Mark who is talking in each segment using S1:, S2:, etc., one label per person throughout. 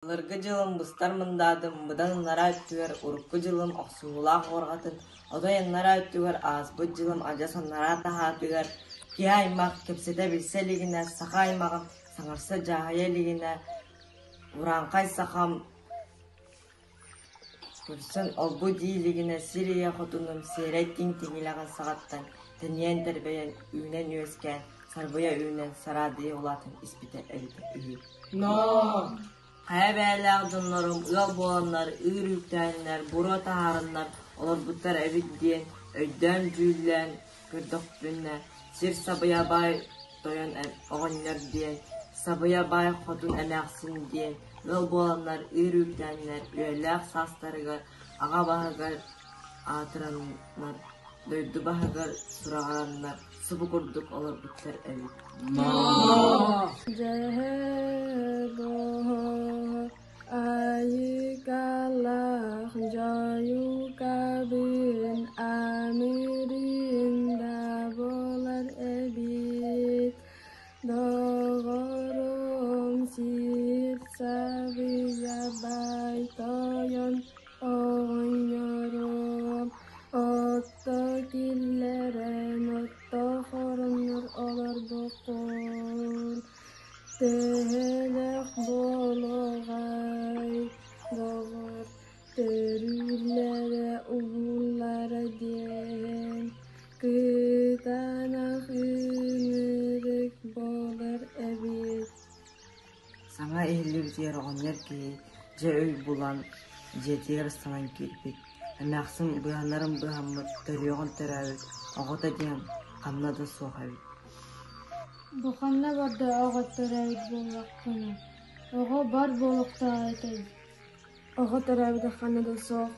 S1: Былыргы дьылым быстар мындаатым быдан ынараа өттүгэр урукку дьылым охсуһуулаах уорҕатын, отой анараа өттүгэр ааспыт дьылым адьас анараа таһаатыгар киһи аймах кэпсэтэ-билсэ илигинэ, саха аймаҕын саҥарса дьааһыйа илигинэ, урааҥхай сахам көрсөн олбу дии илигинэ сир ийэ хотунум сиэрэй тиҥ тиҥилэҕин саҕаттан тэнийэн-тэрбэйэн үүнэн-үөскээн, сарбыйа үүнэн сараадыйа улаатан испитэ эбитэ үһү.
S2: Ноо!
S1: Хайа бэйэлээх дьоннорум ыал буоланнар, ыыр үүттээннэр, буруо таһаараннар олорбуттар эбит диэн өйдөөн-дьүүллээн көрдөхпүнэ, сир сабыйа баай тойон оҕонньор диэн, сабыйа баай хотун эмээхсин диэн ыал буоланнар ыыр үүттээннэр үйэлээх саастарыгар аҕа баһыгар аатыраннар, дойду баһыгар сураҕыраннар субу курдук олорбуттар эбит.
S2: Ноо!
S3: Айыкалаах дьойукабын амырыын да буолар эбит Доҕорум сир сабыйа баай тойон оҕонньорум Отто киллэрэн отто хороннор олорбоккун Төһөлөөх буолуоҕай, доҕор, төрүүллэрэ уһууллара диэн, кытаанах ынырык буолар эбит
S1: Саҥа иһиллибитигэр оҕонньор киһи дьэ өй булан дьиэтигэр ыстанан киирбит, эмээхсин быыһанарын быыһаммыт, төрүөҕүн төрөөбүт, оҕото диэн ханна да суох эбит.
S3: Бу ханна барда оҕо төрөөбүт буоллаххына, оҕо бар буолуохтаах этэй Оҕо төрөөбүтэ ханна да суох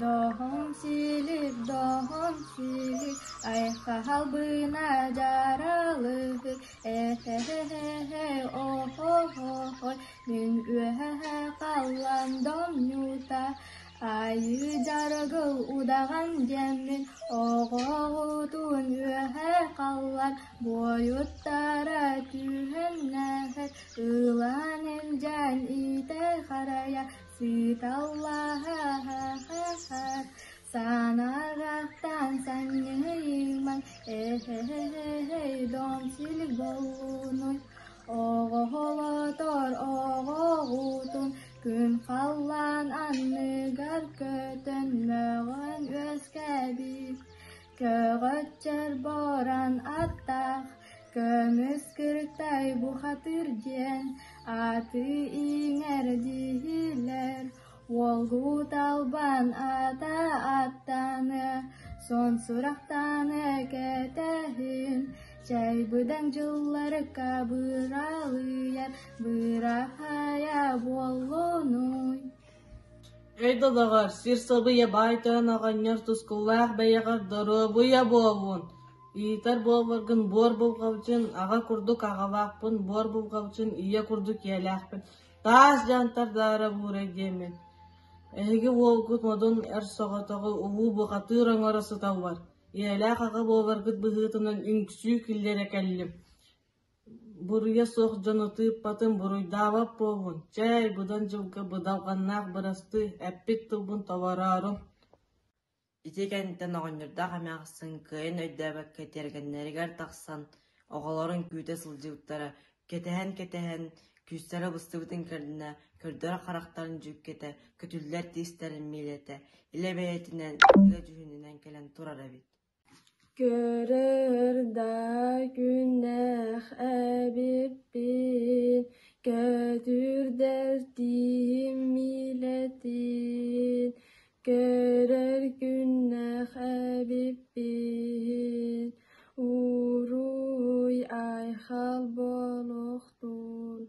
S3: Доһун силик, доһун силик, айхалбына дьаралыһы, э-хэ-хэ-хэ, о-хо-хо-хой, мин үөһэ халлан домньута, айыы дьарыгыл удаҕан диэммин, оҕоҕутун үөһэ халлан, буойуттара түһэннэхэр, ылан илдьэн иитэ харайа, Сыыталлаһа-ха-ха, санаарҕаахтаан санньыйымаҥ, э-хэ-хэ-хэй, дом силик боллунуй, оҕоһолотор оҕоҕутун күн халлаан анныгар көтөн мөҕөн үөскээбит, көҕөччөр борон аттаах, көмүс кыртай бухатыыр диэн Ааты иҥэр дииллэр, уолгут албан аата аттаныа, сон сурахтаныа кэтэһин, чэй быдаҥ дьылларга быралыйар быраһайа буоллунуй.
S2: Эй да доҕор, сир сабыйа баай тойон оҕонньор тускуллаах бэйэҕэр доруобуйа буоллун! Иитэр буолларгын буор булҕалдьын, аҕа курдук аҕалаахпын, буор булҕалдьын, ийэ курдук ийэлээхпин, таас дьаантардаара буурай диэммин. Эһиги уолгут модун эр соҕотоҕу улуу бухатыыр оҥоро сыталлар, ийэлээх аҕа буоларгыт быһыытынан үҥсүү киллэрэ кэллим. Буруйа суох дьону тыыппатын буруйдаабат буоллун, чээй, быдан дьылга быдалҕаннаах бырастыы, эппит тылбын толороорум
S1: Ити кэнниттэн оҕонньордоох эмээхсин кыайан өйдөөбөккө тиэргэннэригэр тахсан оҕолорун күүтэ сылдьыбыттара, кэтэһэн-кэтэһэн күүстэрэ быстыбытын кэннэ көрдөрө харахтарын дьүүккэтэ, көтүллэр тиистэрин миилэтэ, илэ бэйэтинэн, илэ дьүһүнүнэн кэлэн турар эбит.
S3: Көрөр да күннээх эбиппин, көтүрдэр тииһим миилэтин, көрөр күннээх эбиппин, уруй айхал буолуохтун.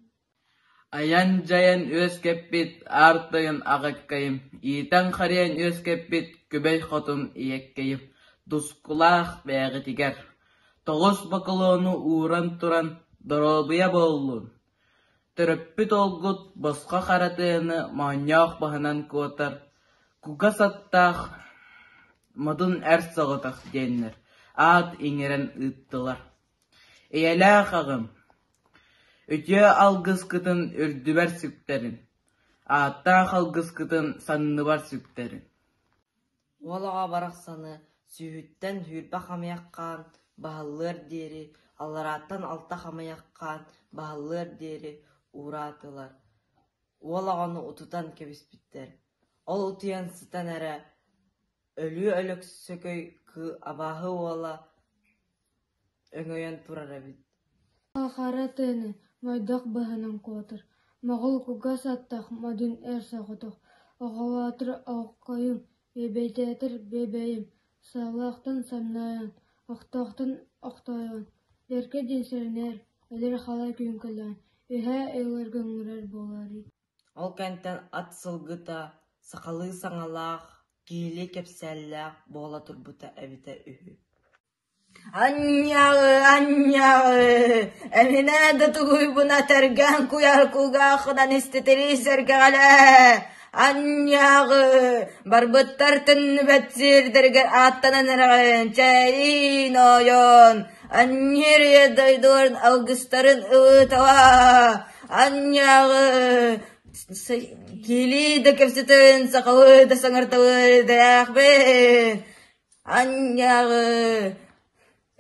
S4: Айан-дьайан үөскэппит Аар тойон аҕаккайым, иитэн-харайан үөскэппит Күбэй хотун ийэккэйим, тускулаах бэйэҕитигэр тоҕус бокулуону ууран туран доруобуйа буоллун! Төрөппүт уолгут босхо хара тыаны моонньоох баһынан куотар, кугас аттаах модун эр соҕотох диэннэр аат иҥэрэн ыыттылар. Ийэлээх аҕам, үтүө алгыскытын үрдүбэр сүктэрин. Ааттаах алгыскытын санныбар сүктэриҥ
S1: Уол оҕо барахсаны сүүһүттэн сүүрбэ хамыйах хаан баһыллыар диэри, алларааттан алта хамыйах хаан баһыллыар диэри уураатылар, уол оҕону утутан кэбиспиттэр. Ол утуйан сытан эрэ Өлүү Өлөксөкөй абааһы уола өҥөйөн турар эбит
S3: Хара тыаны мойдох быһынан куотар, Моҕол кугас аттаах модун эр соҕотох, Оҕолоотор ооккойум, биэбэйдээтэр биэбэйим, Саалаахтан самнаайан, охтоохтон охтоойон, Бэркэ диэн сэрэнээр, өлөр халай күн кэлээн, Үөһээ ыалларга ыҥырар буолаарый
S1: Ол кэнниттэн ат сылгыта сахалыы саҥалаах, киһилии кэпсээллээх буола турбута эбитэ үһү
S5: Анньаҕы, анньаҕы, эминэ да тугуйбуна тэргэн куйар кулгааххынан иститирии сэргэҕэлээ, анньаҕы, барбыттар төннүбэт сирдэригэр ааттанан эрэҕин, чэйиин ойон, анньыыр дойдуларын алгыстарын ылытала, анньаҕы, киилии да кэпсэтэн, сахалыы да саҥарталыы дэрэхпин, Анньаҕы,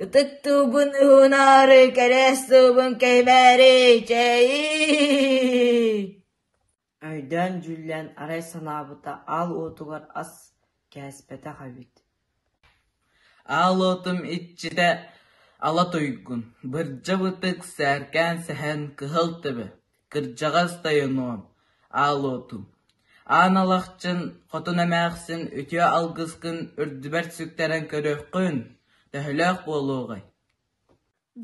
S5: ытык тылбын уһунаары, кэрэс тылбын кэймээри, чэйии
S1: Өйдөөн-дьүүллээн арай санаабыта аал уотугар ас кээспэтэх эбит
S4: Аал уотум иччитэ Ала Туйгун, Бырдьа Бытык, Сээркээн Сэһэн, Кыһыл Төбө, Кырдьаҕас тойонуом, аал уотум, Аан Алахчын, Хотун эмээхсин үтүө алгыскын үрдүбэр сүктэрэн көрүөххүн, төһөлөөх буолуоҕай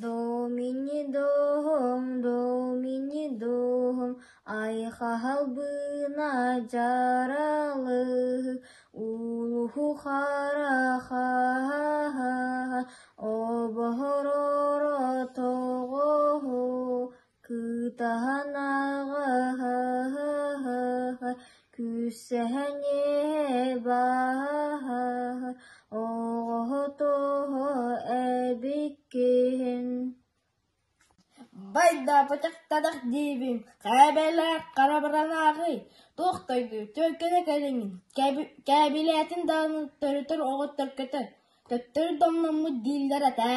S3: Домини доһом, домини доһом, айхалбына дьаралыһы, улуһу харахаһаһа, обоһороро тоҕоһо, Кытаһан аҕаһаһаһа, күссэһэн бааһаһа, оҕоһотоһо эбиккин
S6: Байда бачахтанах диибин, хээбэлээх хара баранааҕый, туох дойду түөкүнэ кэлиҥин, кээбилээтин даҕаны төрөтөр оҕо төлкөтө, төттөрү домноммут дииллэр этэ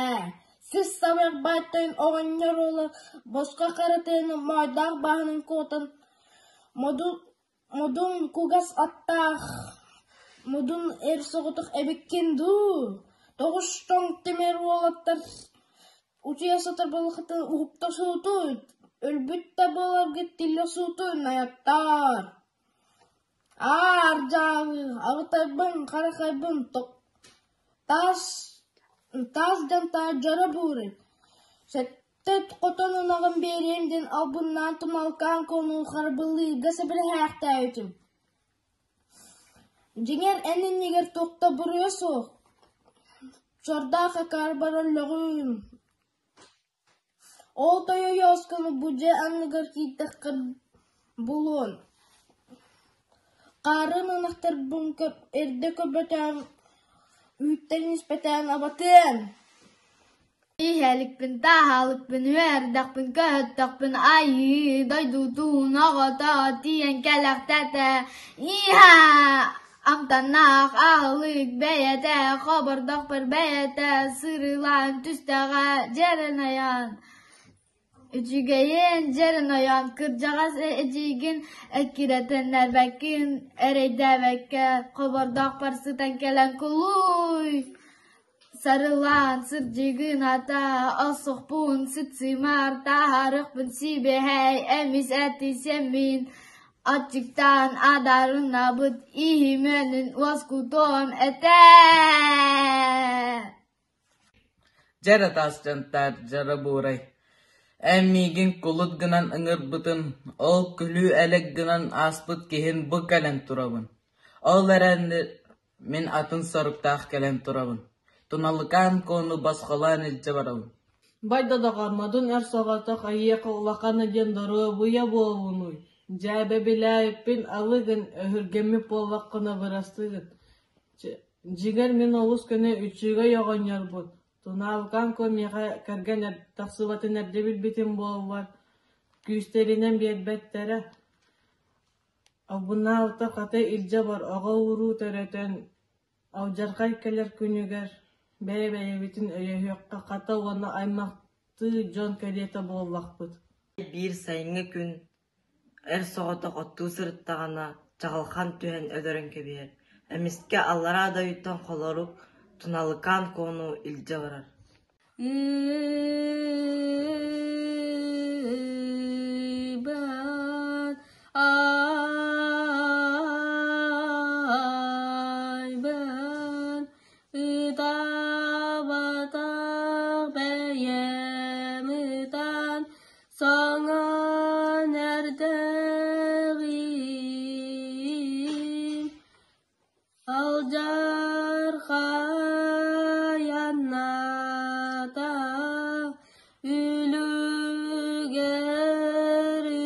S6: Сир сабыах баайтайын оҕонньор уола босхо хара тыаны моойдоох бааһынан куотан модун кугас аттаах модун эр соҕотох эбиккин дуу, тоҕус тоҥ тимир уолаттар утуйа сытар балыкытын уһукта суутуй, өлбүт да буоларгыт тиллэ суутуй найаттаар Аар дьааҥы, аҕытайбын, харахайбын таас таас дьантаа дьоро буурай, сэттэ хотон ынаҕын биэриэм диэн албыннаан тумалкаан куонун харбылыырга сөбүлэһээхтээбитим. Дьиҥэр эн иннигэр туох да буруйа суох, сордоох акаары баран өллөҕүм. Ол тойойоскону бу дьиэ анныгар киирдэххэ булуон, хаарын ынахтарбын эрдэ көрбөтөҕүм, үүттэн испэтэҕин абатыан
S3: Иһэликпин, таһалыкпын, үөрдэхпин, көһүттэхпин айыы дойдутун оҕото тиийэн кэлэхтэтэ иһээ амтаннаах аһылык бэйэтэ хобордохпор бэйэтэ сырылаан түстэҕэ дьэрин айан Үчүгэйин дьэрин ойон кырдьаҕас эдьиийгин эккирэтиннэрбэккин эрэйдээбэккэ хобордоохпор сытан кэлэн кулууй Сарылаан сырдьыгын ата охсуохпун сыт-сымар таһаарыахпын сибиэһэй эмис эти сиэммин аччыктаан адарынабыт иһим үөнүн уоскутуом этэ
S4: Дьэ эрэ таас дьантаар дьара буурай, эн миигин кулут гынан ыҥырбытын, ол күлүү-элэк гынан ааспыт киһин бу кэлэн турабын. Ол эрэн Мин атын соруктаах кэлэн турабын, Туналыкаан Куону босхолоон илдьэ барабын
S2: Байда доҕоор, модун эр соҕотох эйиэхэ улахана диэн доруобуйа буолунуй, дьээбэ билээбиппин алы гын, өһүргэммит буоллаххына бырастыы гын. Дьиҥэр мин олус көнө үчүгэй оҕонньорбун, Туналыкаан Куо миэхэ кэргэн тахсыбатын эрдэ билбитим буоллар, күүстэринэн биэрбэттэрэ. Албыннаабыта хата илдьэ бар, оҕо-уруу төрөтөн, алдьархай кэлэр күнүгэр бэйэ-бэйэбитин өйөһүөххэ, хата уонна аймахтыы дьон кэриэтэ буоллахпыт.
S1: Биир сайыҥҥы күн эр соҕотох оттуу сырыттаҕына, чаҕылхан түһэн өлөрөн кэбиһэр, эмискэ аллараа дойдуттан холорук Туналыкаан Куону илдьэ барар.
S3: Ыыбат айбын ытаабатах бэйэм ытан саҥан эрдэҕим Алдьархай анната үлүгэр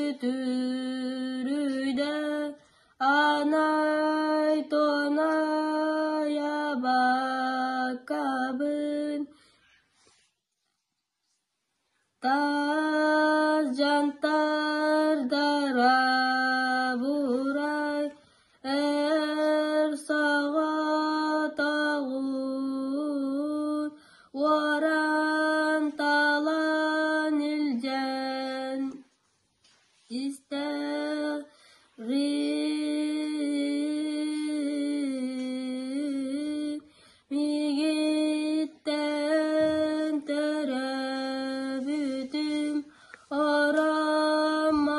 S3: үтүрүйдэ, анай тонай абаккабын Тас дьантардара бурай, эр саҕатаҕын уоран талан илдьэн истэҕин миигиттэн төрөөбүтүм ороммор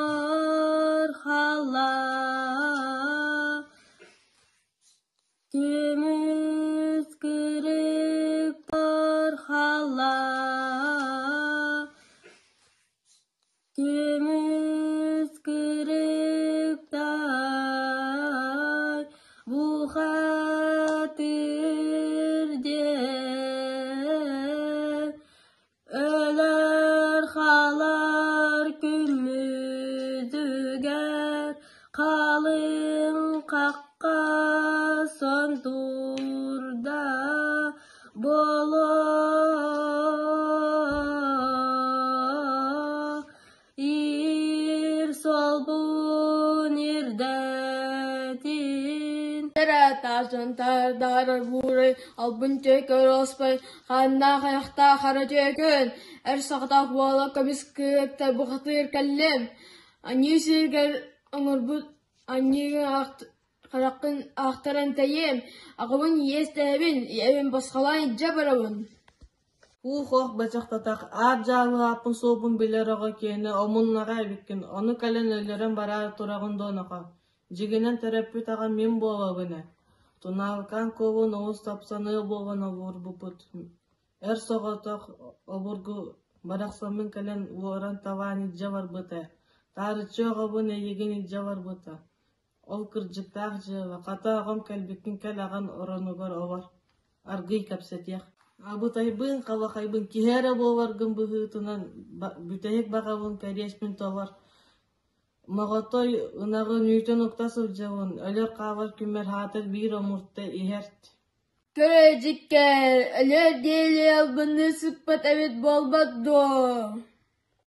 S3: халлаа Көмүс кырыктар халлаа Көмүс кырыктаай бухатыр диэн өлөр хаалар күммүтүгэр халыҥ хахха сон турда Боло ир суолбун ирдэтин
S7: Таардар буурай, албын түөкүн оспой, хааннаах айахтаах хара түөкүн, эр соҕотох буола көмүс кыырта бухатыыр кэллим, аньыы сиригэр оҥорбут аньыыгын Хараххын аахтаран тэйиэм, аҕабын иэстэһэбин, ийэбин босхолоон илдьэ барабын
S2: Уу-хоох бачахтатах, аат дьаалылаахпын суоппун билэр оҕо киэнэ омуннаҕа эбиккин, ону кэлэн өлөрөн бараары тураҕын дуо нохоо? Дьиҥинэн төрөппүт аҕам мин буолабын ээ. Тунаалкаан куобун олус тапсаныа буолан обурбуппут. Эр соҕотох обургу барахсаммын кэлэн уоран-талаан илдьэ барбыта, таарыччы оҕобун эйигин илдьэ барбыта. Ол кырдьыктаах дьыала, хата оҕом кэлбиккин кэл аҕан оронугар олор, аргыый кэпсэтиэх. Абытайбын, халахайбын киһи эрэ буоларгын быһыытынан бүтэһик баҕабын кэриэспин толор. Моҕотой ынаҕын үүтүн укта сылдьабын, өлөр-хаалар күммэр аһаатар биир омурта иһэрт.
S7: Көрө дьиккэр, өлүөр диэри албынныы сыппат эбит буолбат дуо?